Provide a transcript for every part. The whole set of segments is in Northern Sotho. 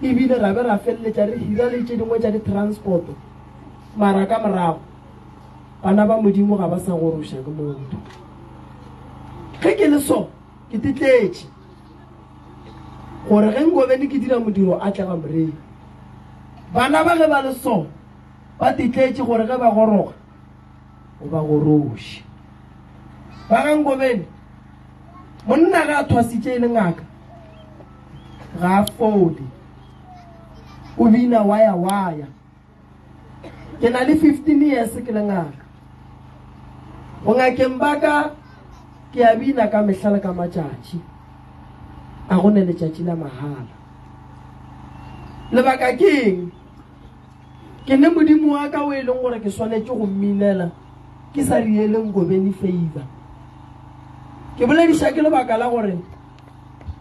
Ebile ra be ra feleletša re hira le tše dingwe tša di-transport-o, mara ka morago bana ba Modimo ga ba sa goroša ke motho. Ge ke le so, ke titletše gore ge Nkobeni ke dira modiro a tle ga Moremi. Bana ba ge ba le so, ba titletše gore ge ba goroga o ba goroše. Ba ga Nkobeni, monna ge a thwasitše e le ngaka, ga a fole, o bina waya waya. Ke na le 15 years ke le ngaka. Bongakeng ba ka ke a bina ka mehla le ka matšatši. A go ne letšatši la mahala. Lebaka ke eng? Ke ne Modimo wa ka o e leng gore ke swanetše go mminela ke sa riele Nkobeni favor. Ke bolediša ke lebaka la gore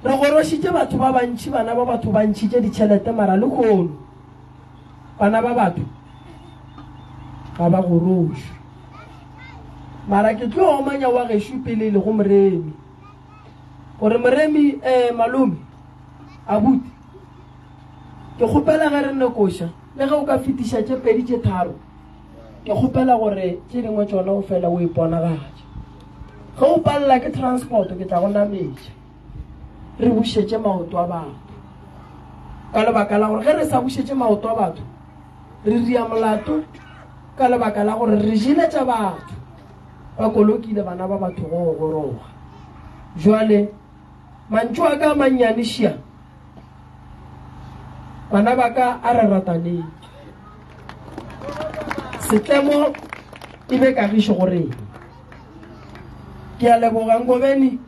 re gorošitše batho ba bantši, bana ba batho ba ntšhitše ditšhelete mara lehono bana ba batho ga ba gorošwe. Mara ke tlo omanya wa gešo pele e lego Moremi gore Moremi eh, malome abuti Ke kgopela ge re nekoša, le ge o ka fetiša tše pedi tše tharo, ke kgopela gore tše dingwe tšona o fela o iponagatše. Ge o palela ke transport ke tla go nametša, re bušetše maoto a batho. Ka lebaka la gore ge re sa bušetše maoto a batho, re ria molato ka lebaka la gore re jele tša batho. Ba kolokile bana ba batho go goroga. Jwale mantšu a ka a mannyane šia. Bana ba ka a re rataneng. Setlemo e be kagišo go rena. Ke a leboga Nkobeni.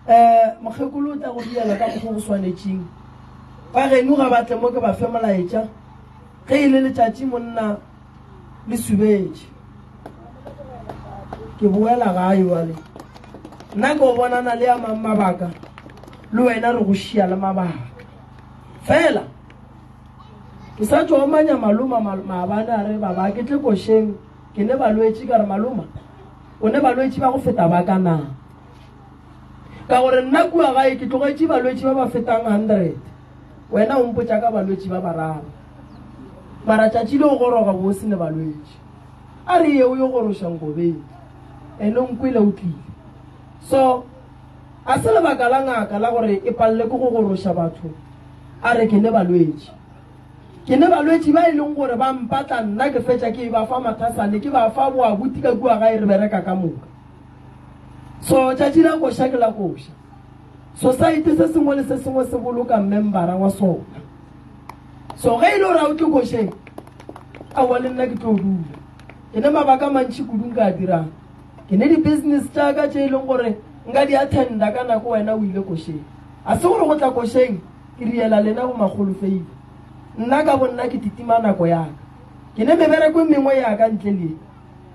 Eh, mokgekolo o tla go riela ka mokgwa go swanetšeng. Ba geno ga ba tle mo ke ba fe molaetša. Ge e le letšatši monna le subetše. Ke boela gae wale. Nna ke o bonana le a mang mabaka, le wena re go šia le mabaka. Fela ke sa tšo omanya maloma maabane a re baba ke tle košeng ke ne balwetši ka re maloma o ne balwetši ba go feta ba ka na ka gore nna kua gae ke tlogetše balwetši ba ba fetang 100 wena o mpotša ka balwetši ba bararo mara tšatši le o goroga bo se ne balwetši a re ye o yo goroša nkobeng ene o nkwele o tlile so a se lebaka la ngaka la gore e palele ke go goroša batho a re ke ne balwetši ke ne balwetši ba e leng gore ba mpatla nna ke fetša ke ba fa mathasane ke ba fa boabuti ka kua gae re bereka ka moka so tšatši la koša ke la koša society se sengwe le se sengwe se boloka membera wa sona So ge e le gore a o tle košeng, aowa le nna ke tlo dula. Ke ne mabaka a mantši kudu nka a dirang. Ke ne di-business tša ka tše e leng gore nka di attenda ka nako wena o ile košeng. A se gore go tla košeng ke riela lena go makgolo feila. Nna ka bonna ke titima nako ya ka. Ke ne mebereko e mengwe ya ka ntle le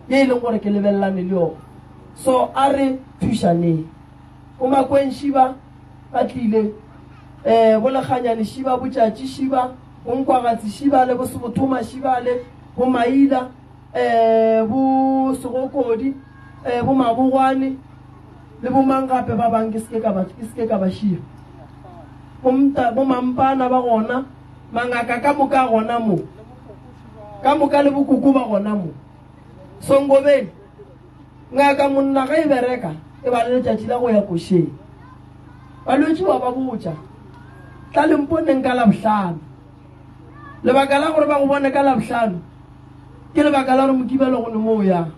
ye e leng gore ke lebelelane le yona. So a re thušaneng. Bo Makweng Šiba ba tlile, eh, bo Lekganyane Šiba, bo Tšatši Šiba, bo Nkwagatsi Šiba le bo Sebothoma Šiba le bo Maila, eh, bo Segokodi, eh, bo Mabogwane le bo mang gape ba bang ke seke ka ba ke seke ka ba šia. Bo mta bo Mampana ba gona, mangaka ka moka gona mo. Ka moka le bokoko ba gona mo. Songobeni Ngaka monna ge e bereka e ba le letšatši la go ya košeng. Balwetši wa ba botša, Tla le mponeng ka Labohlano. Lebaka la gore ba go bone ka Labohlano ke lebaka la gore Mokibelo go ne mo o yang.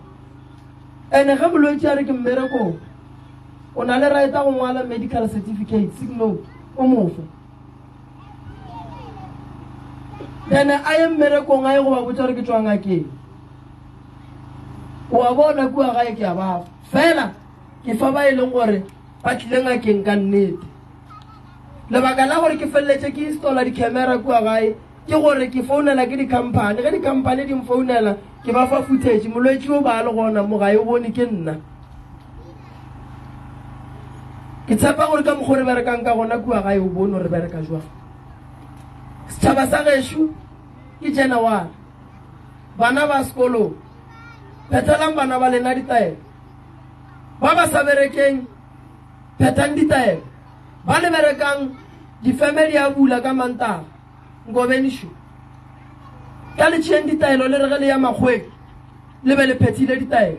Ene ge molwetši a re ke mmerekong, o na le right go ngwala medical certificate, sick note, o mo fe. Then a ye mmerekong a ye go ba botša gore ke tšwa ngakeng. O a bona kua gae ke a ba fa. Fela ke fa ba e leng gore ba tlile ngakeng ka nnete. Lebaka la gore ke feleletše ke installa di-camera kua gae ke gore ke founela ke di-company. Ge di-company di mfounela ke ba fa footage, molwetši o ba le gona mo gae o bone ke nna. Ke tshepa gore ka mokgwa re berekang ka gona kua gae o bone gore re bereka jwang. Setšhaba sa gešo ke January. Bana ba sekolong, phethelang bana ba lena ditaelo. Ba ba sa berekeng, phethang ditaelo. Ba le berekang, Difeme di a bula ka Mantaga. Nkobeni šo. Tla le tšeeng ditaelo le re ge le ya makgweng le be le phethile ditaelo.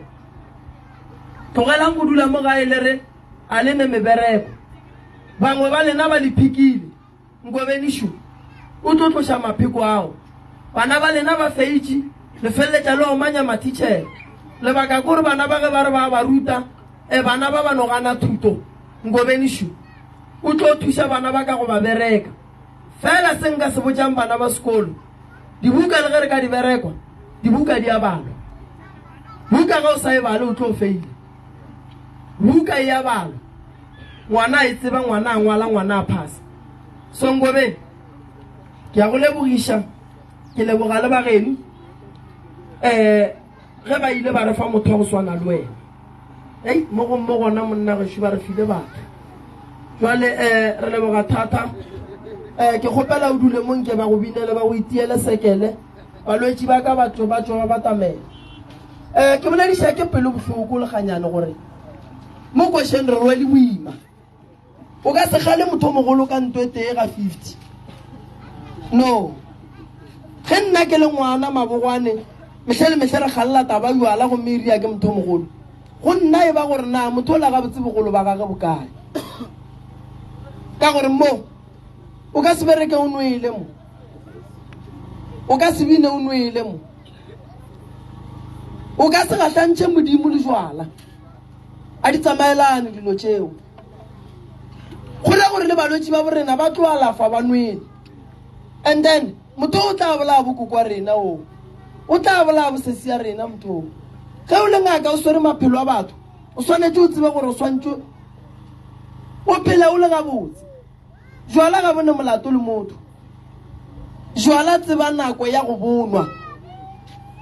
Tlogelang go dula mo gae le re a le ne mebereko. Bangwe ba lena ba le phikile. Nkobeni šo o tlo tloša mapheko ao. Bana ba lena ba feitše, le feleletša le omanya mathitšhere. Lebaka ke gore bana ba ge ba re ba ba ruta, e bana ba ba no gana thuto. Nkobeni šo o tlo thuša bana ba ka go ba bereka. Fela se nka se botšang bana ba sekolo, dibuka le ge re ka di berekwa, dibuka di a balwa. Buka ge o sa e bale o tlo feila. Buka e a balwa. Ngwana a e tseba, ngwana a ngwala, ngwana a phasa. So Ngobeni, ke a go lebogiša, ke leboga le bageno um ge ba ile ba re fa motho wa go swana le wena. Ei, mo go mo gona monna gešo ba re file batho. Jwale um re leboga thata. Um ke kgopela o dule mo nke ba go binele ba go itiele sekele. Balwetši ba ka batho ba tšwa ba batamela. Um ke bolediša ke pelo bohloko le ganyane gore mo košeng re rwele boima. O ka se kgale motho mogolo ka nto e tee ga 50. No. Ge nna ke le ngwana mabogwane, mehle le mehle re kgalela taba jwala gomme e ria ke motho mogolo. Go nna e ba gore na motho ola gabotse bogolo ba gage bokae. Ka gore mo o ka se bereke o nwele mo. O ka se bine o nwele mo. O ka se gahlantšhe Modimo le jwala. A di tsamaelane dilo tšeo. Go ra gore le balwetši ba borena ba tlo alafa ba nwele. And then motho o tla bolaya bokoko wa rena o. O tla bolaya bosesi ya rena motho o. Ge o le ngaka o swere maphelo a batho, o swanetše o tsebe gore o swantše o phele o le gabotse. Jwala ga bone molato le motho. Jwala tseba nako ya go bonwa.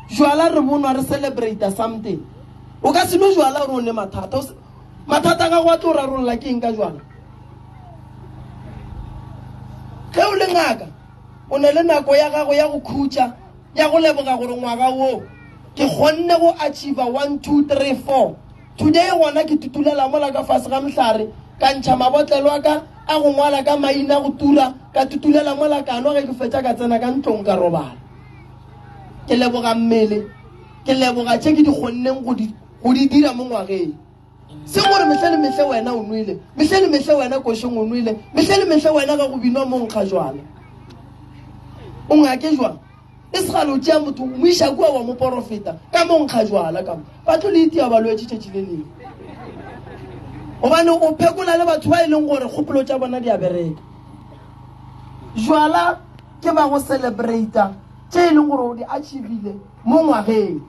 Jwala re bonwa re celebrate something. O ka se no jwala gore o ne mathata. Mathata a gago a tlo rarolla ke eng ka jwala? Ge o le ngaka, o ne le nako ya gago ya go khutša, ya go leboga gore ngwaga wo ke kgonne go achieve 1 2 3 4. Today gona ke tutulela mola ka fase ga mohlare, ka ntšha mabotlelo a ka a go ngwala ka maina go tura, ka tutulela mola ka nwa, ge ke fetša ka tsena ka ntlong ka robala. Ke leboga mmele, ke leboga tše ke di kgonneng go di, go di dira mo ngwageng. Seng gore mehle le mehle wena o nwele, mehle le mehle wena košeng o nwele, mehle le mehle wena ge go binwa mo nkga jwala. O ngake jwang? E se gale o tšea motho o mo iša kua wa mo porofeta ka mo nkga jwala ka mo. Ba tlo le itia balwetši tšatši le lengwe. Gobane o phekola le batho ba e leng gore kgopolo tša bona di a bereka. Jwala ke ba go celebrata tše e leng gore o di achievile mo ngwageng.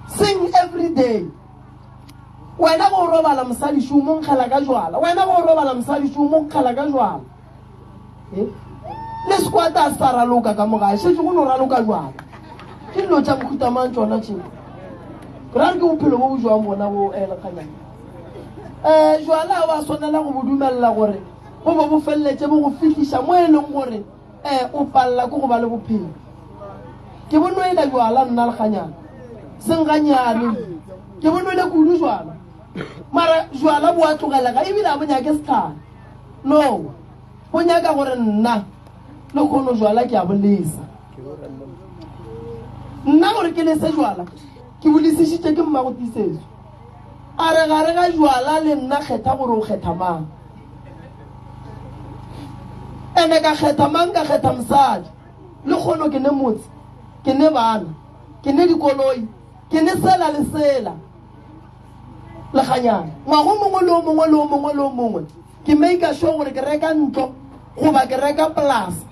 Sing every day. Wena go robala mosadi šo mo nkgela ka jwala. Wena go robala mosadi šo mo nkgela ka jwala. Eh? Le sekwata a sa raloka ka mo gae, šetše go no raloka jwala. Ke dilo tša mohuta mang tšona tšeo? Ke ra re ke bophelo bo bo jwang bona bo eh, lekganyane. Eh, jwala wa swanela go bo dumelela gore bo bo bo feleletše bo go fihliša mo e leng gore eh, o palela ke go ba le bophelo. Ke bo nwele jwala nna lekganyane, seng ganyane. Ke bo nwele kudu jwala. Mara jwala bo a tlogelega ebile a bo nyake setlhare. No, go nyaka gore nna le kgono jwala ke a bo lesa. Nna gore ke lese jwala, ke bo lesišitše ke mmago tiisetso. A re gare ga jwala le nna kgetha gore o kgetha mang. Ene ka kgetha mang ka kgetha mosadi. Le kgono ke ne motse, ke ne bana, ke ne dikoloi, ke ne sela le sela. Lekganyane, ngwaga o mongwe le o mongwe le o mongwe le o mongwe ke make sure gore ke reka ntlo goba ke reka polasa.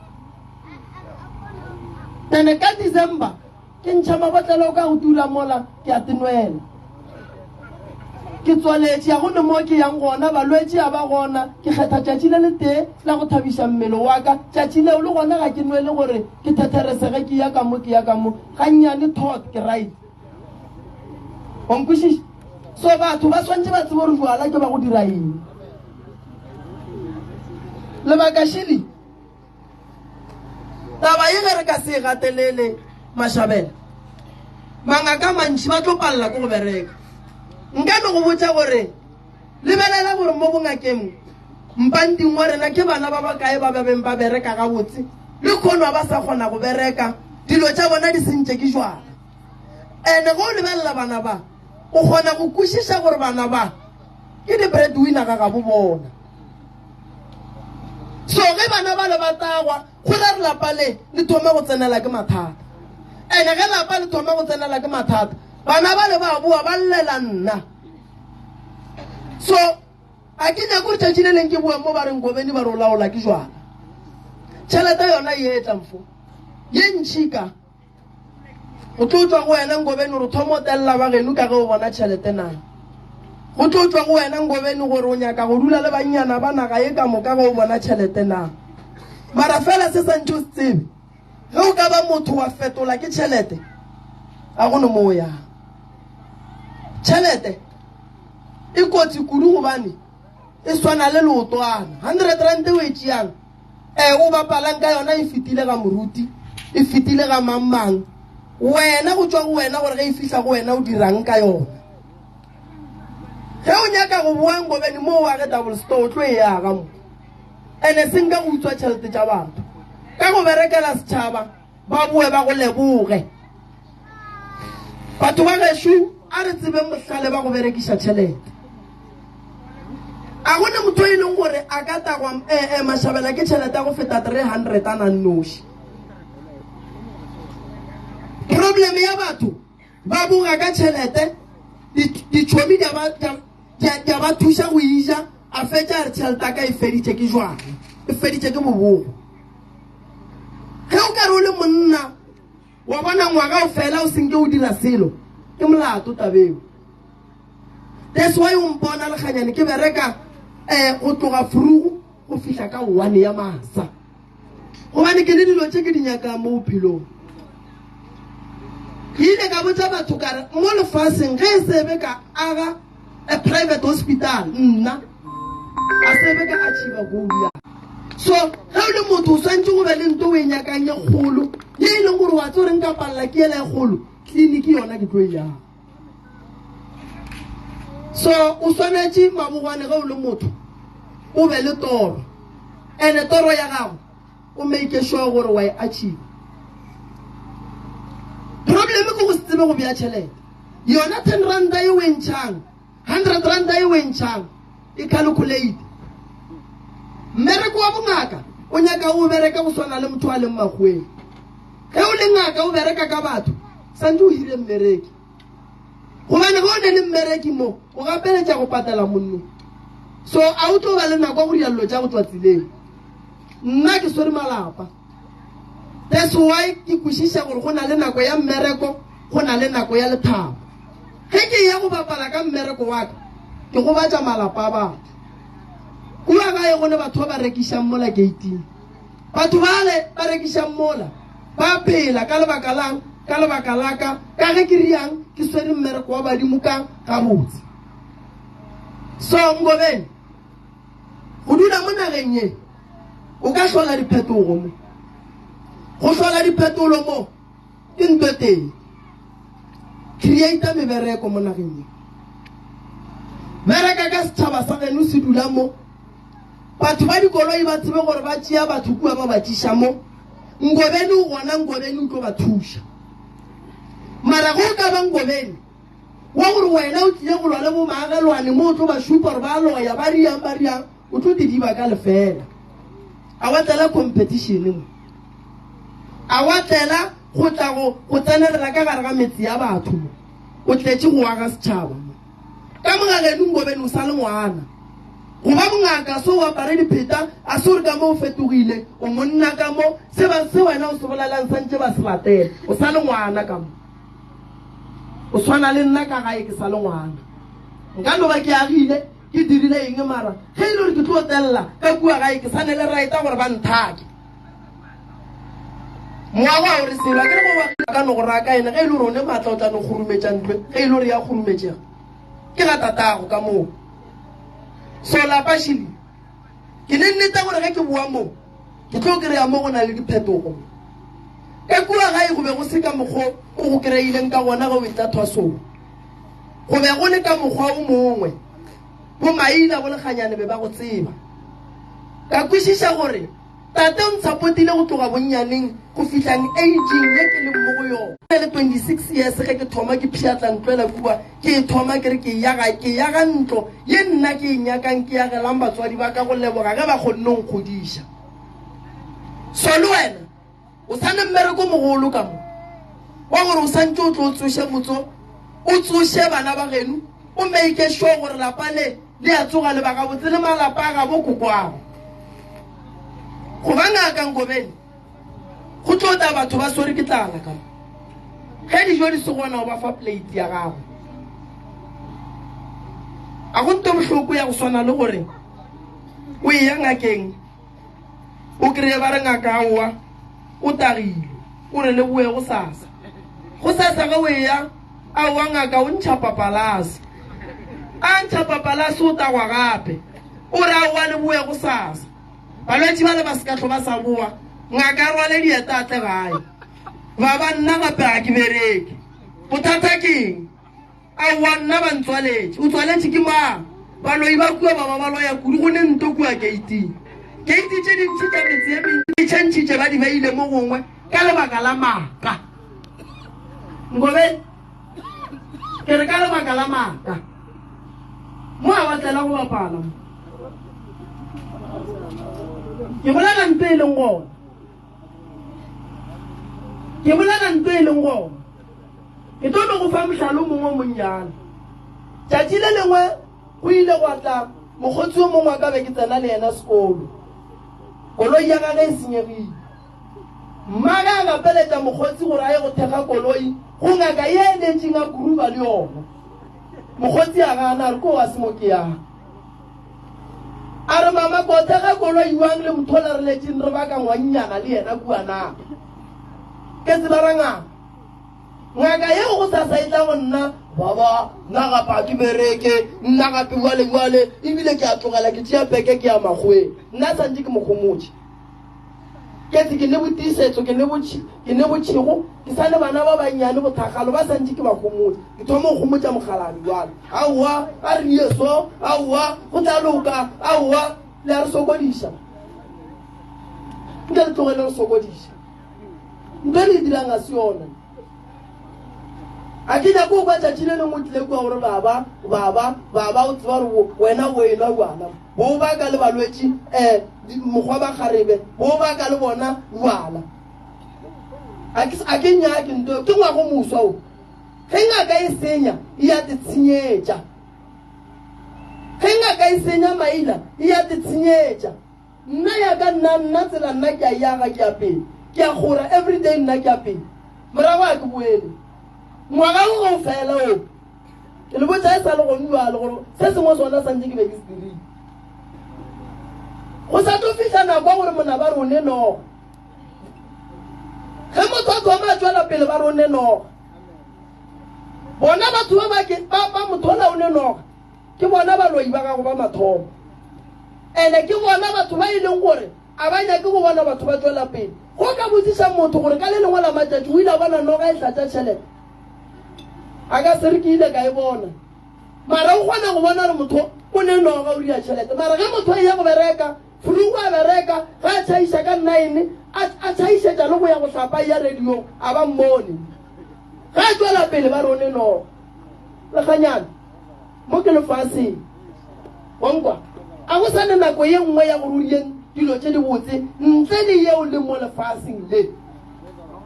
Then ka December ke ntšha mabotlelo ka go tura mola ke a tenwela. Ke tswaletše ya go ne mo ke yang gona, balwetši a ba gona, ke kgetha tšatši le letee la go thabiša mmele wa ka. Tšatši leo le gona ga ke nwele gore ke thetheresege ke ya ka mo ke ya ka mo, gannyane thought ke right. O nkwešiša? So batho ba swantše ba tsebe gore jwala ke ba go dira eng. Lebaka šili, taba ye ge re ka se e gatelele Mashabela, mangaka a mantši ba tlo palela ke go bereka. Nka no go botša gore lebelela gore mo bongakeng. Mpanding wa rena ke bana ba bakae ba ba beng ba bereka gabotse, lehono ga ba sa kgona go bereka, dilo tša bona di sentše ke jwala. Ene ge o lebelela bana ba, o kgona go kwešiša gore bana ba ke di-breadwinner ga gabo bona. So ge bana bale ba tagwa, go ra re lapa le le thoma go tsenela ke mathata. Ene ge lapa le thoma go tsenela ke mathata, bana bale ba boa ba llela nna. So A ke nyake gore tšatši le leng ke boe mo ba reng Gobeni ba re o laola ke jwala. Tšhelete yona e etla mfo. Ye ntši ka. Go tlo tšwa go wena Ngobeni gore o thoma o telela ba geno ka ge o bona tšhelete na. Go tlo tšwa go wena Ngobeni gore o nyaka go dula le bannyana ba naga ye ka moka ge o bona tšhelete na. Mara fela se santše o se tsebe, ge o ka ba motho wa fetola ke tšhelete, ga go no mo o yang. Tšhelete E kotsi kudu gobane e swana le leotwana. 100 rand o e tšeang e o bapalang ka yona e fetile ga moruti, e fetile ga mang mang. Wena go tšwa go wena gore ge e fihla go wena o dirang ka yona. Ge o nyaka go boa Ngobeni mo o age double store o tlo e aga mo. Ene seng ka go utswa tšhelete tša batho. Ka go berekela setšhaba ba boe ba go leboge. Batho ba gešo a re tsebeng bohlale ba go berekiša tšhelete. A go ne motho e leng gore a ka tagwa eh, eh, mashabela ke tšhelete ya go feta 300 a na nnoši. Problem ya batho ba boga ka tšhelete ditšhomi di a ba thuša go ija a fetša a re tšhelete ya ka e feditše ke jwang e feditše ke bobogo. Ge o ka re o le monna Wa bona ngwaga o fela o senke o dira selo, ke molato tabeo. That's why o mpona lekganyane ke bereka eh go tloga frugu go fihla ka one ya masa. Gobane ke le dilo tše ke di nyakang mo bophelong. Ke ile ka botša batho ka re mo lefaseng ge e sebe ka aga a private hospital nna a sebe ka achieve goal ya So, ge o le motho o swantše go be le nto o e nyakang ye kgolo, ye e leng gore wa tse gore nka palela ke ela e kgolo, tleliniki yona ke tlo e yang. So, o swanetše mabogwane ge o le motho o be le toro, ene toro ya gago o make sure gore wa e achieve. Problem ke go se tsebe go bea tšhelete. Yona ten ranta e o e ntšhang Hundred ranta e o e ntšhang e calculate. Mmereko wa bongaka o nyaka o bereke go swana le motho a leng makgoweng. Ge o le ngaka o bereka ka batho, santse o hire mmereki. Gobane ge o ne le mmereki mo, o gapeletša go patela monno. So a o tlo ba le nako ya go dira dilo tša go tšwa tseleng. Nna ke swere malapa. That's why ke kwešiša gore go na le nako ya mmereko, go na le nako ya lethabo. Ge ke eya go bapala ka mmereko wa ka, ke gobatša malapa a batho. Kua gae go ne batho ba ba rekišang mola geiting. Batho bale ba rekišang mola ba phela ka lebaka lang? Ka lebaka la ka, ka ge ke riang ke swere mmereko wa badimo ka gabotse. So Ngobeni, Go dula mo nageng ye o ka hlola diphetogo mo. Go hlola diphetolo mo ke nto e tee. Create mebereko mo nageng ye. Bereka ka setšhaba sa geno se dula mo. Batho ba dikoloi ba tsebe gore ba tšea batho kua ba ba tšiša mo. Ngobeni o gona, Ngobeni o tlo ba thuša. Mara ge o ka ba Ngobeni, wa gore wena o tlile go lwa le bomaagelwane mo o tlo ba šupa gore ba loya ba riang ba riang o tlo didiba ka lefela a wa tlela competition mo a wa tlela go tla go go tsenelela ka gare ga metse ya batho mo o tletše go aga setšhaba mo ka mogageno ngobeni o sa le ngwana go ba mongaka so o apare dipheta a se gore ka mo o fetogile o monna ka mo se ba se wena o se bolelang santse ba se latele o sa le ngwana ka mo O swana le nna ka gae ke sa le ngwana. Nka no ba ke agile, ke dirile eng mara ge e le gore ke tlo telela ka kua gae ke sa ne le right gore ba nthake. Moago a o re selo, a ke re go wa ka no go raka ene ge e le gore o ne maatla o tla no kgurumetša ntlo ge e le gore ya kgurumetšega ke ga tatago ka moo. So lapa šili ke ne nnete gore ge ke boa moo Ke tlo kry-a mo go na le diphetogo mo. Ka kua gae go be go se ka mokgwa o go kry-ileng ka gona ge o etla thwasong. Go be go le ka mokgwa o mongwe. Bo Maila bo Lekganyane be ba go tseba. Ka kwešiša gore tate o ntshapotile go tloga bonnyaneng go fihlang aging ye ke leng mo go yona. Ke le 26 years ge ke thoma ke pšhatla ntlo ela kua, ke e thoma ke re ke yaga, ke yaga ntlo ye nna ke e nyakang, ke yagelang batswadi ba ka go leboga ge ba kgonne go nkgodiša. So le wena O sa ne mmereko mogolo ka mo wa gore o santse o tlo tsoše motso, o tsoše bana ba geno, o make sure gore lapa le le a tsoga le ba gabotse le malapa a gabo kokwago. Go ba ngaka Nkobeni go tlo tla batho ba swere ke tlala ka mo. Ge dijo di se gona o ba fa plate ya gago. A go nto bohloko ya go swana le gore o eya ngakeng O kreye ba re ngaka aowa o tagile, o re le boe gosasa. Gosasa ge o eya, aowa ngaka o ntšha papalase. A ntšha papalase o tagwa gape. O re aowa le boe gosasa. Balwetši bale ba se ka hlo ba sa boa, ngaka a rwale dieta a tle gae. Ba ba nna gape ga ke bereke. Bothata ke eng? Aowa, nna ba ntswaletše. O tswaletše ke mang? Baloi ba kua ba ba ba loya kudu, go ne nto kua keiting. Keiti tše dintši tša metse ye mentši di tšhentšhitše ba di beile mo gongwe ka lebaka la maaka. Nkobe, ke re ka lebaka la maaka. Mo a ba tlela go bapala mo. Ke bolela nto e leng gona. Ke bolela nto e leng gona. Ke tlo no go fa mohlala o mongwe o monnyane. Tšatši le lengwe go ile gwa tla mokgotsi o mongwe wa ka be ke tsena le yena sekolo. Koloi ya gage e senyegile. Mmage a gapeletša mokgotsi gore a ye go thekga koloi go ngaka ye e letšeng a kuruba le yona. Mokgotsi a gana a re ko a se mo ke yang. A re mama ko thekga koloi jwang le motho ola re letšeng re baka ngwannyana le yena kua na. Ke tseba ra ngaka. Ngaka yeo go sasa e tla go nna, Baba, nna gape ga ke bereke, nna gape bjale bjale, ebile ke a tlogela ke tšea peke ke ya makgoweng. Nna santše ke mo gomotše. Ke tse ke ne botiisetso, ke ne ke ne botšhego, ke sa le bana ba bannyane bothakgalo ba santše ke ba gomotše. Ke thoma go gomotša mokgalabje bjale. Aowa, a re ye so, aowa, go tla loka, aowa, le a re sokodiša. Nke le tlogele re sokodiša. Ntho e le e dirang ga se yona. A ke nyake go kwa tšatši le lengwe o tlile kua gore baba, baba, baba, o tseba gore wena o enwa bjala. Bo baka le balwetši, um mokgwa ba kgarebe, bo baka le bona bjala. A ke, a ke nyake nto, ke ngwago moswa o. Ge ngaka e senya, e ya te tshenyetša. Ge ngaka e senya maila, e ya te tshenyetša. Nna ya ka nna nna tsela nna ke a yaga ke ya pele ke a kgora everyday nna ke ya pele morago a ke boele ngwaga o ge o fela o ke le botša e sa le gone jalo gore se sengwe sona santse ke be ke se dirile go sa tlo fihla nako ya gore monaba re o ne noga ge motho a thoma a tšwela pele ba re o ne noga bona batho ba ba ba motho ola o ne noga Ke bona baloi ba gago ba mathomo. Ene ke bona batho ba e leng gore a ba nyake go bona batho ba tšwela pele. Go ka botšiša motho gore ka le lengwe la matšatši o ile a bona noga e hlatša tšhelete, a ka se re ke ile ka e bona. Mara o kgona go bona gore motho o ne noga o ria tšhelete. Mara ge motho a eya go bereka, Fulugu a bereka, ge a tšhaiša ka nine, a, a tšhaišetša le go ya go hlapa a eya radiong, a ba mmone. Ge a tšwela pele ba re o ne noga. Lekganyane. Mo ke lefaseng. Wa nkwa? A go sa ne nako ye nngwe ya gore o dire dilo tše dibotse ntle le yeo le mo lefaseng le.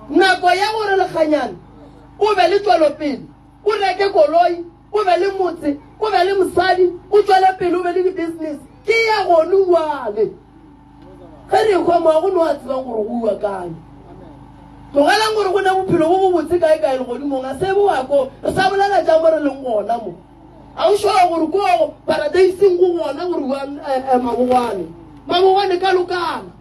Nako ya gore lekganyane o be le tšwelopele, o reke koloi, o be le motse, o be le mosadi, o tšwele pele o be le di-business, ke ya gone bjale. Ge re ehwa mo, ga go no a tsebang gore go iwa kae. Tlogelang gore go ne bophelo bo bobotse kae kae legodimong, ga se bo ko re sa bolela tša mo re leng gona mo. A o šoa gore ko paradeiseng go gona gore wa eh, eh, mabogwane. Mabogwane ka lokana.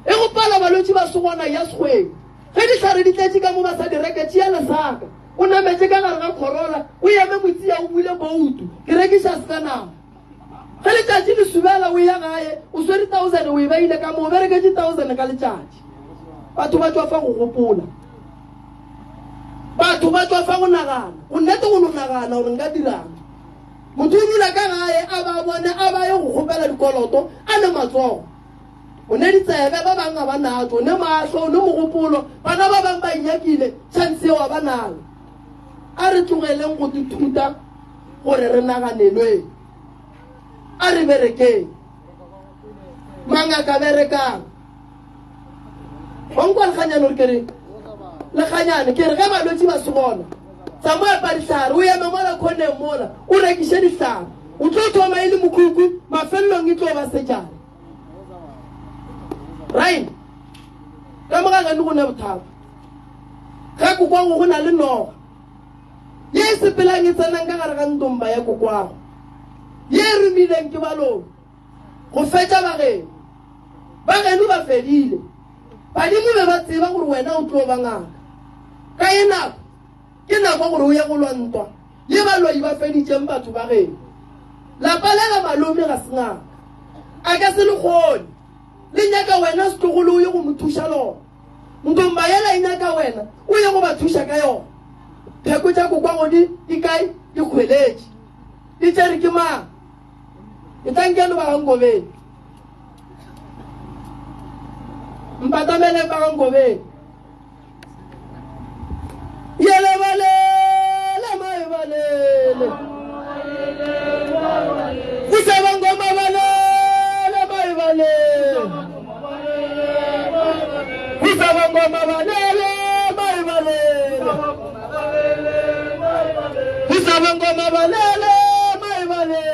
E go pala balwetši ba se gona ya sekgweng. Ge dihlare di tletše ka mo ba sa di reke, tšea lesaka. O nametše ka gare ga Corolla, o eme motsia o bule boutu. Ke rekiša se ka nama. Ge letšatši le subela o ya gae, o swere thousand o e beile ka mo, o bereketše thousand ka letšatši. Batho ba tšwa fa go gopola. Batho ba tšwa fa go nagana. Go nnete go no nagana gore nka dirang. Motho o dula ka gae a ba bone a ba ye go kgopela dikoloto a ne matsogo. O ne ditsebe, ba bang ga ba natšo. O ne mahlo, o ne mogopolo, bana ba bang ba e nyakile, chance yeo ga ba nayo. A re tlogeleng go tithuta gore re naganelweng. A re berekeng. Mangaka berekang. Wa nkwa lekganyane gore ke reng? Lekganyane ke re ge balwetši ba se gona, tsamaya epa dihlare, o eme mola khoneng mola, o rekiše dihlare. O tlo thoma e le mokhukhu, mafelelong e tlo ba sejana. Right? Ka mo ga geno go ne bothata. Ga kokwago go na le noga ye e sepelang e tsenang ka gare ga ntomba ya kokwago ye e romileng ke baloi go fetša bageno. Bageno ba fedile. Badimo be ba tseba gore wena o tlo ba ngaka. Ka ye nako ke nako gore o ye go lwa ntwa ye baloi ba feditšeng batho ba geno. Lapa le la malome ga se ngaka. A ka se le kgone. Le nyaka wena setlogolo o ye go mo thuša lona. Ntomba yela e nyaka wena o ye go ba thuša ka yona. Pheko tša kokwago di di kae? Di kgweletše. Di tšere ke mang? Etlang keno ba ga Nkobeng. Mpatameleng ba ga Nkobeng. Yele balele mai balele. Kusaba ngoma balele mai balele. Kusaba ngoma balele mai balele. Kusaba ngoma balele mai balele.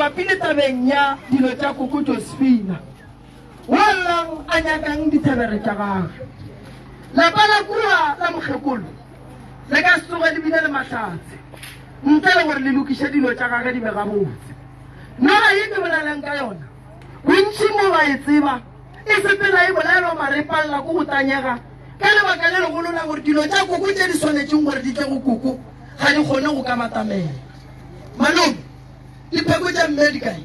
Mabapi le tabeng ya dilo tša Koko Josefina, wa llang a nyakang dithebere tša gagwe. Lapa la kua la mokgekolo le ka se tsoge le bile le mahlatse ntle le gore le lokiše dilo tša gagwe di be gabotse. Noga ye ke bolelang ka yona, bontši mo ba e tseba, e sepela e bolaelwa mare e palela ke go tanyega ka lebaka le legolo la gore dilo tša koko tše di swanetšeng gore di tle go koko ga di kgone go ka batamela. Malome, dipheko tša mme di kae?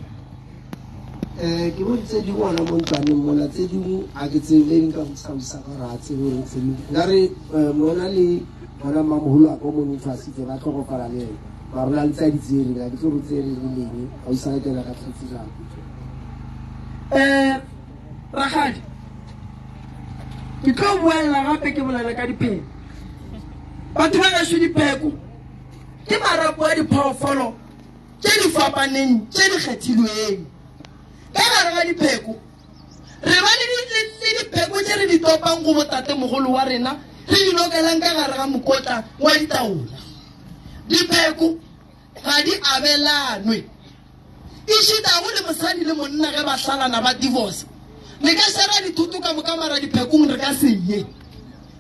Um ke bone tse dingwe gona mo ntlwaneng mola tse dingwe ga ke tsebe le nka botsa ka gore ga tsebe gore tse dingwe nkare eh, mona le bona mmamogolo wa ka o mo ntshwasitse ba tlhokofala le ene mara o na le tse a di tsereng ga ke tse gore tsere le leng ga o isa ka kena ka tlhatse jang um rakgadi ke tlo boelela gape ke bolela ka dipheko batho ba gašo dipheko Ke marapo a diphoofolo tše di fapaneng tše di kgethilweng. Ka gare ga dipheko, re ba le dipheko tše re di topang go botatemogolo wa rena re di lokelang ka gare ga mokotla wa ditaola. Dipheko ga di abelanwe. Ešitago le mosadi le monna ge ba hlalana ba divorce, le ka šera dithoto ka moka mara diphekong re ka se ye.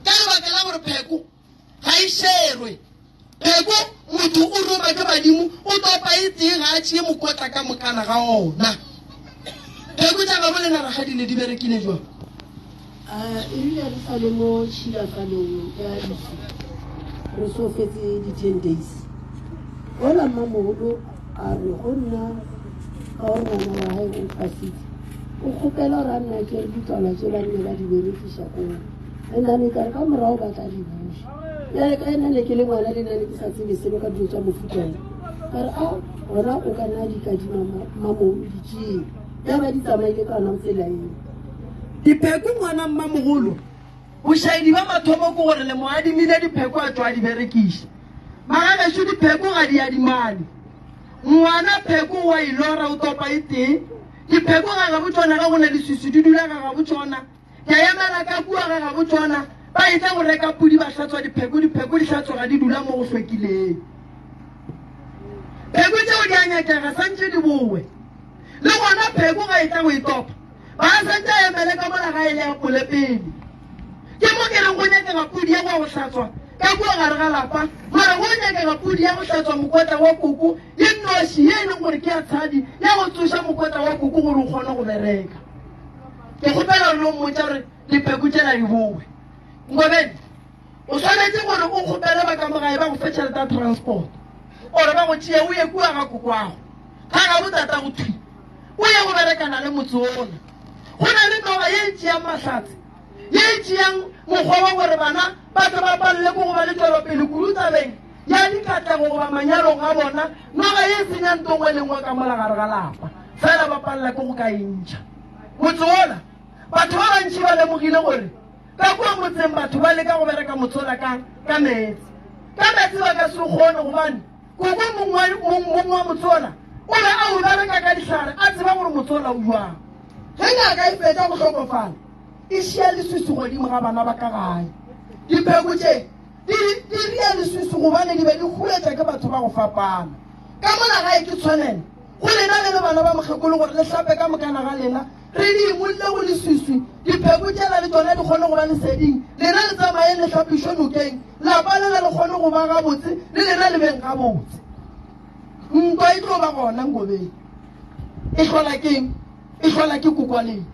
Ka lebaka la gore pheko ga e šerwe. Pheko, motho o roma ke badimo, o topa e tee ga a tšee mokotla ka mokana ga ona. Pheko tša gabo le narakgadi ne di berekile jwang? E rile re sa le mo tšhilafalong ya lefu, re so fetse di-ten days, ola mmamogolo a re go nna ka gore ngwana wa gae o thwasitse, o kgopela gore a nna tšere ditswalwa tšela nne ba di berekiša koo. And then e ka re ka morago ba tla di buša. Bjale ka ena ne ke le ngwana le nna ne ke sa tsebe selo ka dilo tša mofuta wo. Ka re a gona o ka nna di kadima mmamogolo di tšee. Ya ba di tsamaile ka yona tsela eo. Dipheko ngwana mmamogolo, bošaedi ba mathomo ke gore le mo adimile dipheko a tšwa a di berekiša. Magagešo dipheko ga di adimane. Ngwana pheko o a ilora o topa e tee. Dipheko ga gabo tšona ga go na leswiswi di dula ga gabo tšona. Ke a emela ka kua ga gabo tšona, ba etla go reka pudi, ba hlatswa dipheko, dipheko di hlatswega di dula mo go hlwekileng. Pheko tšeo di a nyakega, santše di bowe. Le gona pheko ga e tla go e topa, ba santše a emele ka mola ga e le apole pele. Ke mo ke reng go nyakega pudi ya go ya go hlatswa ka kua gare ga lapa, mara go nyakega pudi ya go hlatswa mokotla wa koko ye nnoši ye e leng gore ke ya tshadi ya go tsoša mokotla wa koko gore o kgone go bereka. Ke kgopela gore lo mmotša gore dipheko tšela di bowe. Ngobeni, o swanetše gore o kgopele ba ka mo gae ba go fe tšhelete ya transport or ba go tšee o ye kua ga kokwago ga gabo tatago thwi o ye go berekana le motse ona. Go na le noga ye e tšeang mahlatse, ye e tšeang mokgwa wa gore bana ba tle ba palele ke go ba le tšwelopele kudu tabeng ya dikatlego goba manyalong a bona, noga ye e senya nto nngwe le nngwe ka mola gare ga lapa, fela ba palela ke go ka e ntšha. Motse wola, batho ba bantši ba lemogile gore ka kua motseng batho ba leka go bereka motse wola ka, ka meetse. Ka meetse ba ka se o kgone gobane koko mong wa, mong, mong wa motse wola o be a o bereka ka dihlare a tseba gore motse wola o jwang. Ge ngaka e fetša go hlokofala, e šia leswiswi godimo ga bana ba ka gae. Dipheko tše Di, di ria leswiswi gobane di be di huetša ke batho ba go fapana. Ka mola gae ke tshwanelo go lena le le bana ba mokgekolo gore le hlape ka mokana ga lena, re di imolle go leswiswi, dipheko tšela le tšona di kgone go ba leseding, lena le tsamayeng le hlapišwe nokeng, lapa lela le kgone go ba gabotse, le lena le beng gabotse. Ntwa e tlo ba gona Ngobeng. E hlola keng? E hlola ke koko wa lena.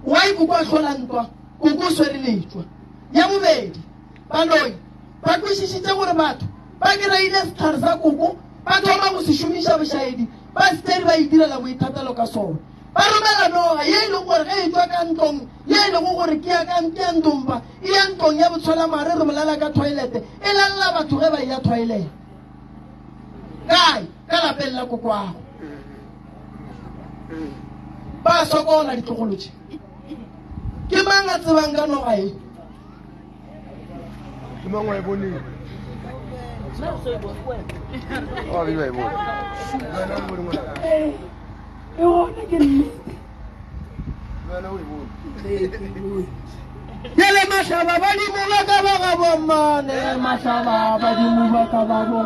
Why koko a hlola ntwa? Koko o swere letšwa. Ya bobedi, Baloi ba kwešišitše gore batho ba kereile sehlare sa koko, ba thoma go se šomiša bošaedi, ba seteri ba itirela boithatelo ka sona. Ba romela noga ye e lego gore ge e tšwa ka ntlong ye e lego gore ke ya ka ke ya ntompa, e ya ntlong ya botshwelamare, re bolela ka thoilete, e lalela batho ge ba eya thoilete. Kae? Ka lapeng la kokwago. Ba sokola ditlogolo tše. Ke mang a tsebang ka noga ye? Ke mang wa e boneng? Ba babedi ba e bone. Wena o e bone ngwana. E gona ke nnete. Wena o e bone. Bjale mahlaba badimo ba ka ba ga bommane, mahlaba badimo ba ka ba bo.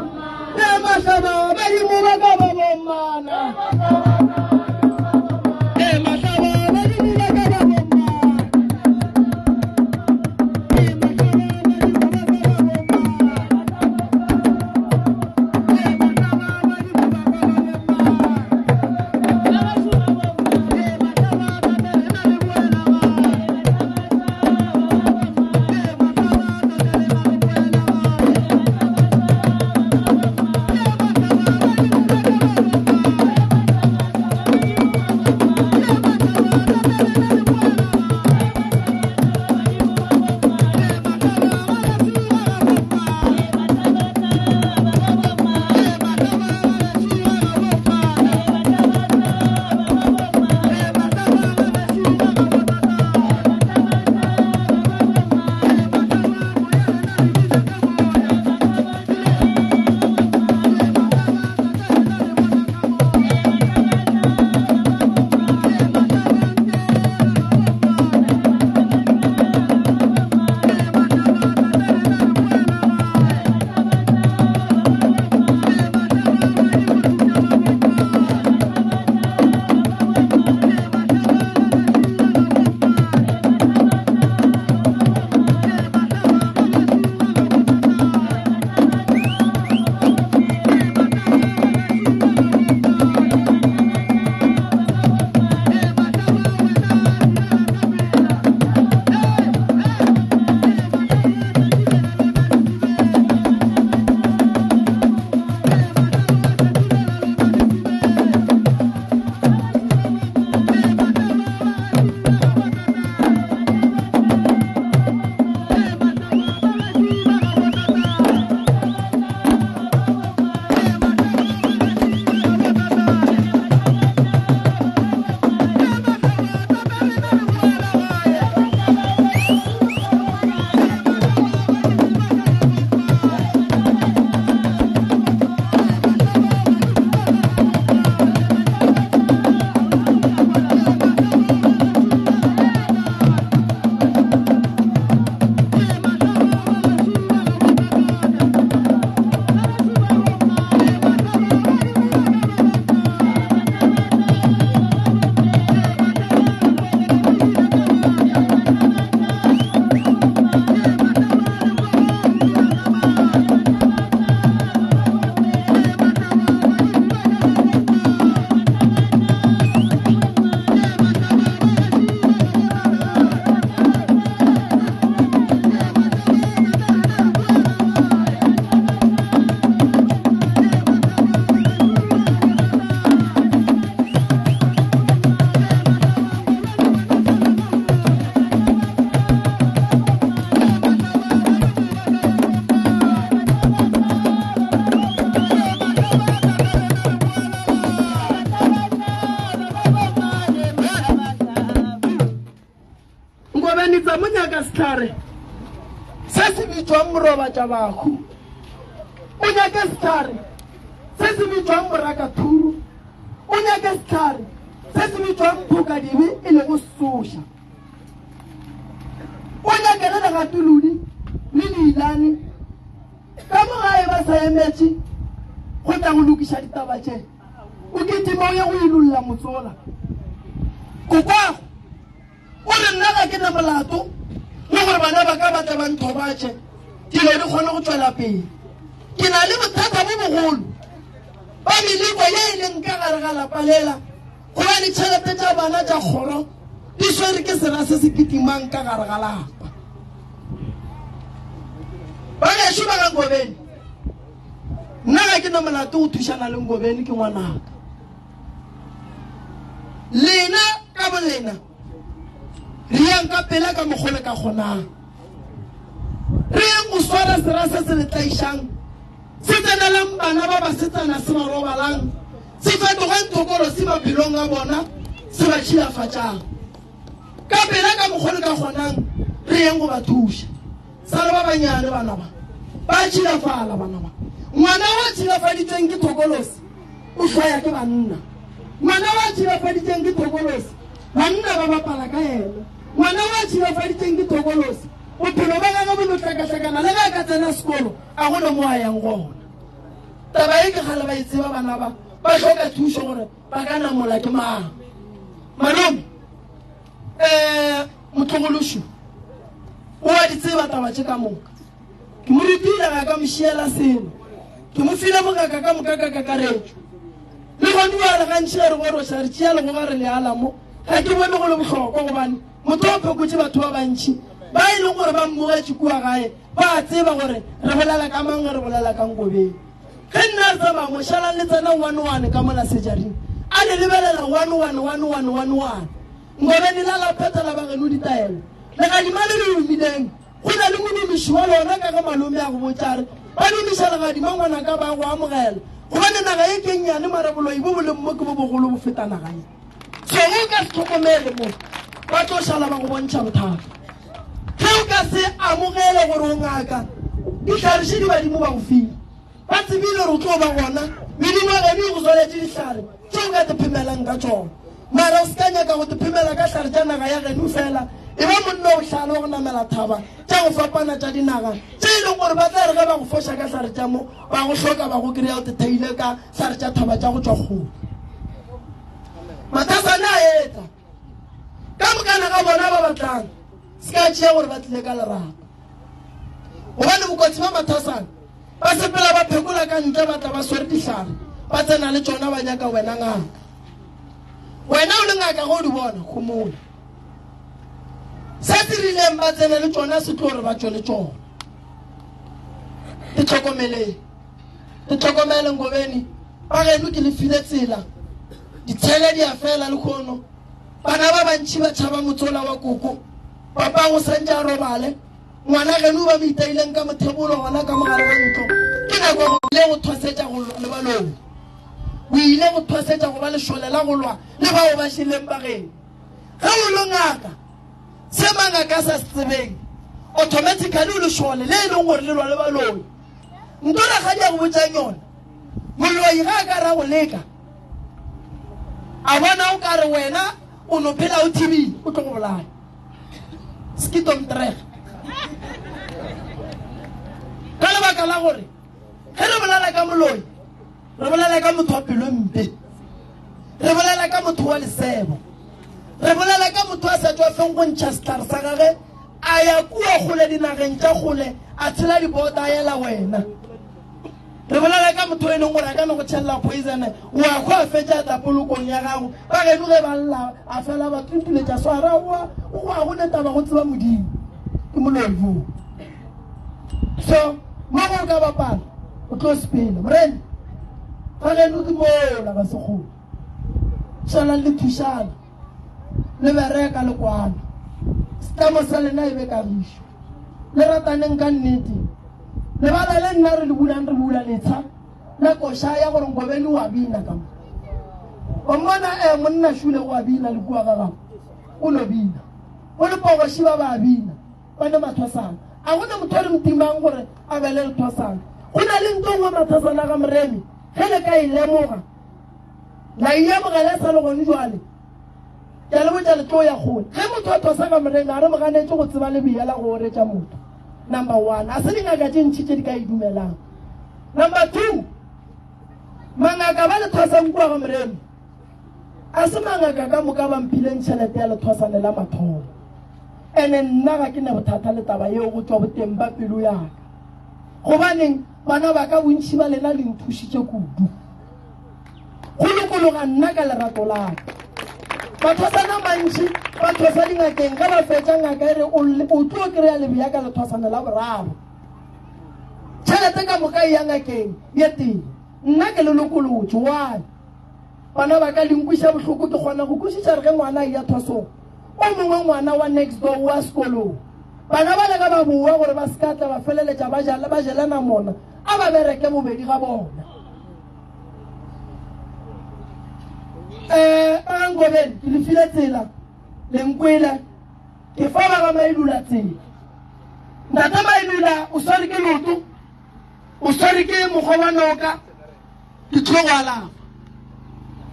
Mahlaba badimo ba ka ba bommana. Mahlaba badimo ba ka ba bommana. Mahlaba badimo ba ka ba bommana. Mahlaba badimo ba ka ba bommana. Mahlaba ba na le boela Nkobenitsa mo nyaka sehlare se se bitšwang morobatša bahu. O nyake sehlare se se bitšwang morakathuru. O nyake sehlare se se bitšwang phokadibe e lego soša. O nyake le legatolodi le leilane ka mo gae ba sa emetše go tla go lokiša ditaba tše. O kitima o ye go ilolla motsola. Kokwago o re nna ga ke na molato le gore bana ba ka ba tle ba nthobatše dilo di kgone go tšwela pele. Ke na le bothata bo bogolo ba meleko ye e leng ka gare ga lapa lela gobane tšhelete tša bana tša kgoro di swere ke sera se se kitimang ka gare ga lapa. Bagešo ba ga Ngobeni, nna ga ke na molato go thušana le Ngobeni, ke ngwanaka. Lena ka bolena re yang ka pela ka mokgo le ka kgonang. Re yang go swara sera se se le tlaišang, se tsenelang bana ba basetsana se ba robalang, se fetogang thokolosi maphelong a bona, se ba tšhilafatšang. Ka pela ka mokgo le ka kgonang re yeng go ba thuša. Sa le ba banyane bana ba, ba tšhilafala bana ba. Ngwana wa tšhilafaditsweng ke thokolosi o hloya ke banna. Ngwana wa tšhilafaditsweng ke thokolosi, banna ba bapala ka yena. Ngwana wa tšhilafaditsweng ke thokolosi, bophelo ba gagwe bo no hlakahlakana, le ge a ka tsena sekolo a go na mo a yang gona. Taba ye ke kgale ba e tseba bana ba, ba hloka thušo gore ba ka namola ke mang. Malome, um motlogološu o a di tseba taba tše ka moka. Ke mo rutile ga ka mo šiela selo. Ke mo file bongaka ka moka ka kakaretšo. Le gone bjale gantši ge re goroša re tšea legoga re le ala mo. Ga ke bone go le bohlokwa gobane motho o phekotše batho ba bantši ba e leng gore ba mmogetše kua gae ba a tseba gore re bolela ka mang ge re bolela ka Nkobeng. Ge nna re tsamaya mo šalang le tsena one one ka mola sejaring a le lebelela one one one one one one. Nkobeng la la phethela ba geno ditaelo. Legadima le le omileng Go na le modumiši wa lona ka ge malome a go botša a re, Ba dumiša legadima ngwanaka ba go amogela, gobane naga ye ke nnyane mara boloi bo bo leng mo ke bo bogolo bo feta naga ye. So ge o ka se hlokomele mo ba tlo šala ba go bontšha bothata. Ge o ka se amogele gore o ngaka, dihlare še di badimo ba go file. Ba tsebile gore o tlo ba gona, medimo ya geno e go swaletše dihlare tše o ka te phemelang ka tšona. Mara o se ka nyaka go te phemela ka hlare tša naga ya geno fela. E ba monna o bohlale wa go namela thaba tša go fapana tša dinaga tše e leng gore ba tla re ge ba go foša ka hlare tša mo, ba go hloka ba go kry-a o te theile ka hlare tša thaba tša go tšwa kgole. Mathasane a etla. Ka mokana ga bona ba ba tlang, se ka tšea gore ba tlile ka lerato. Gobane bokotsi ba mathasana ba sepela ba phekola ka ntle ba tla ba swere dihlare ba tsena le tšona ba nyaka wena ngaka. Wena o le ngaka ge o di bona homola. Se se rileng ba tsene le tšona se tlo re ba tšwe le tšona. Itlhokomeleng. Itlhokomele Ngobeni. Ba geno ke le file tsela. Ditshele di a fela lekgono. Bana ba bantši ba tšhaba motsola wa koko. Papa go santše a robale. Ngwana geno ba mo itaileng ka mothebolo gona ka mogare ga ntlo. Ke nako go ile go thwasetša go lwa le baloi. O ile go thwasetša go ba lešole la go lwa le bao ba šeleng ba geno. Ge o lo ngaka, se mangaka a sa se tsebeng, automatically o lešole le e leng gore le lwa le baloi. Nto rakgadi a go botšang yona, moloi ga a ka ra go leka, a bona o ka re wena o no phela o thibile, o tlo go bolaya. Skitomtreg. Ka lebaka la gore ge re bolela ka moloi, re bolela ka motho wa pelo mpe, re bolela ka motho wa lesebo, re bolela ka motho a sa tšwafeng go ntšha sehlare sa gage a ya kua kgole dinageng tša kgole a tshela dibota a yela wena. Re bolela ka motho e leng gore a ka no go tšhelela poison wa hwa a fetša a tla polokong ya gago ba geno ge ba lla a fela ba tuntuletša swara oa o a go ne taba go tseba modimo ke moloi yoo. So mo go ka bapala o tlo sepela morena ga geno ke mola ba sekgolo šalang le thušana le bereka le kwana setlamo sa lena e be kagišo le rataneng ka nnete lebala le nna re le bulang re bula letsha la koša ya gore nkobeni wa bina ka mo o mmona e monna šule wa bina le kua ga gago o no bina o le pogoši ba ba bina ba ne mathwasana a go na motho o le motimang gore a bele lethwasana go na le nto nngwe mathwasana ga moremi ge le ka e lemoga la e amogela e sa le gone jwale ke a le botša le tlo ya kgole ge motho a thosa ka morena a re mo ganetše go tseba lebeya la go oretša motho number one a se dingaka tše ntšhi tše di ka e dumelang number two mangaka ba le thwasang kua ga morena a se mangaka ka moka ba mphileng tšhelete ya lethwasane la mathomo ene nna ga ke ne bothata le taba yeo go tšwa boteng ba pelo yaka gobaneng bana ba ka bontšhi ba lena le nthušitše kudu Go lokologa nna ka lerato la ka. Mathwasana a mantši ba thwasa dingakeng ge ba fetša ngaka e re o tlo kry-a lebea ka lethwasana la boraro. Tšhelete ka moka e ya ngakeng ye tee. Nna ke le lokolotše. Why? Bana ba ka le nkwiša bohloko ke kgona go kwešiša re ge ngwana a eya thwasong o mongwe ngwana wa next door wa sekolong bana ba le ka ba boa gore ba se ka tla ba feleletša ba jelana mona a ba bereke bobedi ga bona. um ba ga Nkobeni ke le file tsela le nkwele ke fa ba ga Mailula tsela ntate Mailula o swere ke loto o swere ke mokgwa wa noka ke tlo go alafa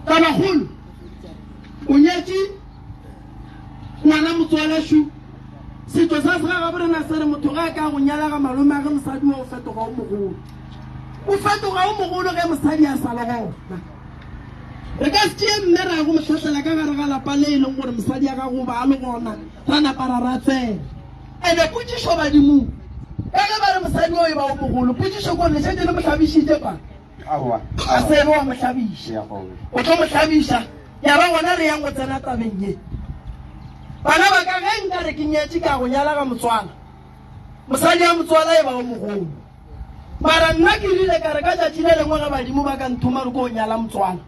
tabagolo o nyetše ngwana motswalašu setšo sa segagabo rena se re motho ga a ka go nyala ga malome a ge mosadi wa o fetoga o mogolo. O fetoga o mogolo ge mosadi a sa le gona. Re ka se tšee mme ra ya go mo hlahlela ka gare ga lapa le e leng gore mosadi ya gago o ba a le gona, ra napa ra ra tsena. Ene potšišo badimong, ka ge ba re mosadi o e ba o mogolo, potšišo ke gore le šetše le mo hlabišitše pa? Aowa. A se be wa mo hlabiša. O tlo mo hlabiša, ya ba gona re yang go tsena tabeng ye. Bana ba ka, ge nka re ke nyetše ka go nyala ga motswala, mosadi ya motswala e ba o mogolo. Mara nna ke rile ka re ka tšatši le lengwe ge badimo ba ka nthoma re ko nyala motswala,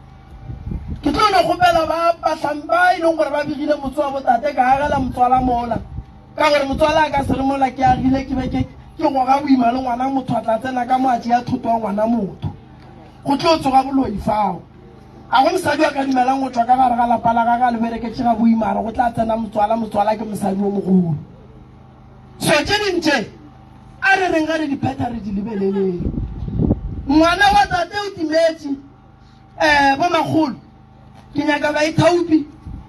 ke tlo no kgopela ba bahlang ba e leng gore ba begile motse wa botate ka agela motswala mola, ka gore motswala a ka se re mola ke agile ke be ke ke goga boima le ngwana motho a tla tsena ka mo a tšea thoto wa ngwana motho. Go tlo tsoga boloi fao. A go mosadi a ka dumelang go tšwa ka gare ga lapa la gage a le bereketše ga boima a re go tla tsena motswala, motswala ke mosadi o mogolo. So tše ding tše a re reng ga re di phetha re di lebeleleng. Ngwana wa tate o timetše, um bomakgolo ke nyaka baithaopi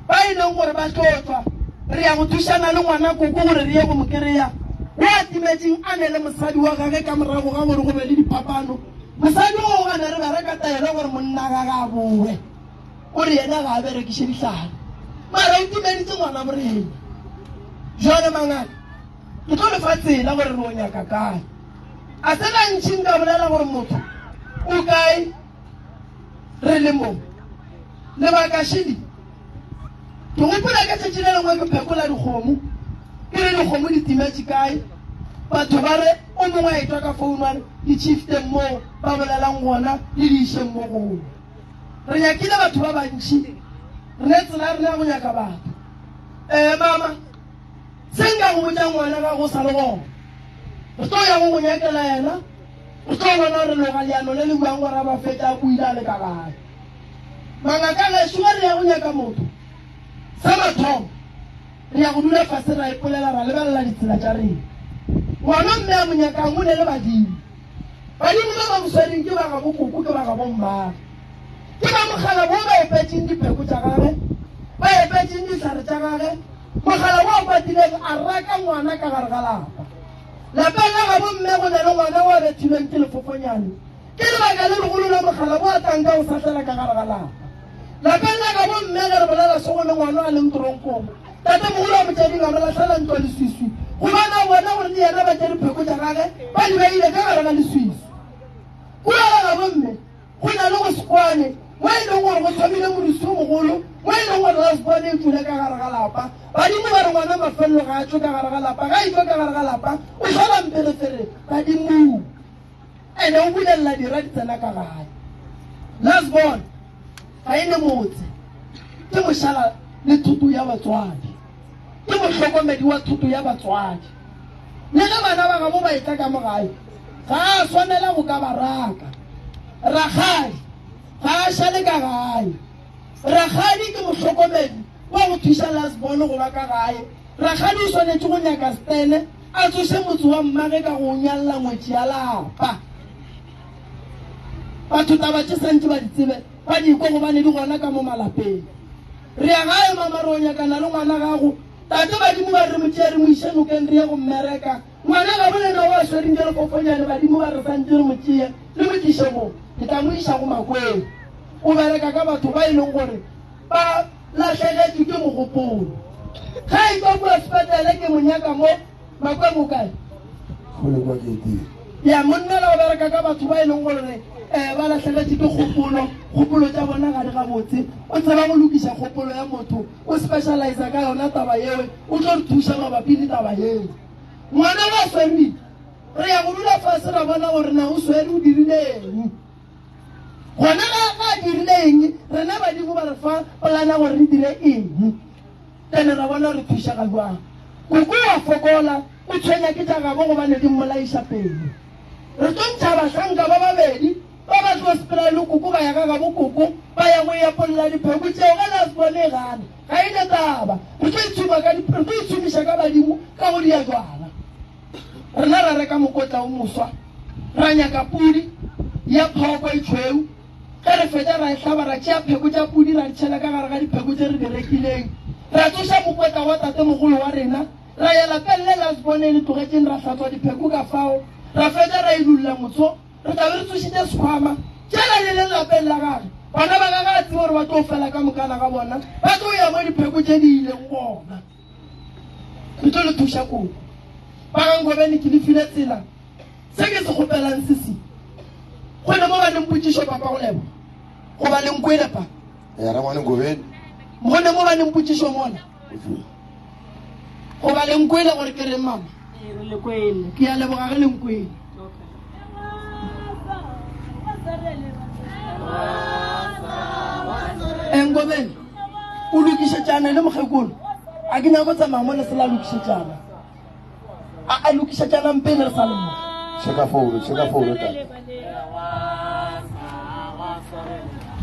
ba e leng gore ba tlo tšwa re ya go thušana le ngwana koko gore re ye go mo kry-a o a timetšeng a ne le mosadi wa gage ka morago ga gore go be le diphapano. Mosadi o gane re bereka taelo gore monna gage a bowe, o re yena ga a berekiše dihlare mara o timeditše ngwana borena. Jwale mangaka ke tlo lefa tsela gore re o nyaka kae. A se gantši nka bolela gore motho o kae re le mo. Lebaka šedi, ke gopola ka tšatši le lengwe ke phekola dikgomo, ke re dikgomo di timetše kae, batho ba re o mongwe a etšwa ka founu a re di chifteng moo ba bolelang gona le di išeng mo gongwe. Re nyakile batho ba bantši, re ne tsela ya rena ya go nyaka batho. Mama, se nka go botša ngwana ga go sa le gona, re tlo ya go go nyakela yena, re tlo bona gore loga leano le le buang gore a ba fetša a boile a le ka gae. Mangaka gešo ge re ya go nyaka motho, sa mathomo re ya go dula fase ra ipolela ra lebelela ditsela tša rena. Ngwana mme a mo nyakang o ne le badimo. Badimo ba ba mo swereng ke ba gabo koko ke ba gabo mmagwe. Ke ba mogala wo ba epetšeng dipheko tša gage, ba epetšeng dihlare tša gage, mogala wo o patileng a raka ngwana ka gare ga lapa. Lapeng la gabo mme go na le ngwana o a bethilweng ke lefofonyane. Ke lebaka le legolo la mogala wo a tlang ka go sahlela ka gare ga lapa. Lapeng la gabo mme ge re bolela so go le ngwana a leng toronkong. Tatemogolo wa motšading a mo lahlela ntwa leswiswi gobane a bona gore le yena ba tšere pheko tša gage ba di beile ka gare ga leswiswi. Kua ga gabo mme go na le go se kwane mo e leng gore go thomile moruswi o mogolo mo e leng gore last born e tšwile ka gare ga lapa. Badimo ba re ngwana mafelelo ga a tšwe ka gare ga lapa, ga e tšwa ka gare ga lapa o hlola mperefere badimong. Ene o bulelela dira di tsena ka gae. Last born ga e ne motse, ke mošala le thoto ya batswadi, ke mohlokomedi wa thoto ya batswadi. Le ge bana ba gabo ba etla ka mo gae, ga a swanela go ka ba raka. Rakgadi ga a šale ka gae. Rakgadi ke mohlokomedi wa go thuša last born go ba ka gae. Rakgadi o swanetše go nyaka Stene a tsoše motse wa mmage ka go o nyalla ngwetši ya lapa. Batho taba tše santše ba di tsebe, ba di kwe gobane di gona ka mo malapeng. Re ya gae mama re o nyakana le ngwana gago. Tate badimo ba re re mo tšee re mo iše nokeng re ye go mmereka. Ngwana gabo lena o a swereng ke lefofonyane badimo ba re santše re mo tšee re mo tliše mo. Ke tla mo iša go Makweng. O bereka ka batho ba e leng gore ba lahlegetšwe ke mogopolo. Ge a etšwa kua sepetlele ke mo nyaka mo, Makweng o kae? Kgole kwa gating. Ya monna la o bereka ka batho ba e leng gore um ba lahlegetšwe ke kgopolo, kgopolo tša bona ga di gabotse. O tseba go lokiša kgopolo ya motho, o specializa ka yona taba yeo, o tlo re thuša mabapi le taba yeo. Ngwana ga a swerwe, re ya go dula fase ra bona gore na o swere o dirile eng. Gona ga ga a dirile eng, rena badimo ba re fa polana gore re dire eng. Then ra bona re thušega jwang. Koko wa fokola, o tshwenya ke tša gabo gobane di mmolaiša pelo. Re tlo ntšha bahlanka ba babedi ba ba tlo sepela le koko ba ya ga gabo koko ba ya go epolla dipheko tšeo ge last born e gana ga e ne taba. Re tlo itshuma ka re tlo itshumiša ka badimo ka go dia jwala. Rena ra reka mokotla o moswa, ra nyaka pudi ya phoko e tšhweu. Ge re fetša ra e hlaba, ra tšea pheko tša pudi ra di tšhela ka gare ga dipheko tše re di rekileng. Ra tsoša mokotla wa tatemogolo wa rena, ra ya lapeng le last born e le tlogetšeng, ra hlatswa dipheko ka fao, ra fetša ra idulla motso. Re tla be re tsošitše sekhwama tšela le le lapeng la gage. Bana ba gage a tsebe gore ba tlo fela ka mokana ga bona, ba tlo ya mo dipheko tše di ileng gona. Re tlo le thuša koko. Ba ga Ngobeni ke le file tsela. Se ke se kgopelang se se. Go ne mo ba leng potšišo papa go lebo. Goba le nkwele pa. Ya rangwane Ngobeni. Go ne mo ba leng potšišo mola. Goba le nkwele gore ke reng mama. Ee, re le kwele. Ke a leboga ge le nkwele. Engobeni o lokišetšana le mokgekolo a ke nyako tsamaya mo le se la lokišetšana a a lokišetšanang pele re sa le mo Checka phone, checka phone tate.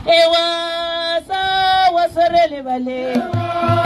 Ewa sa wa sore lebale.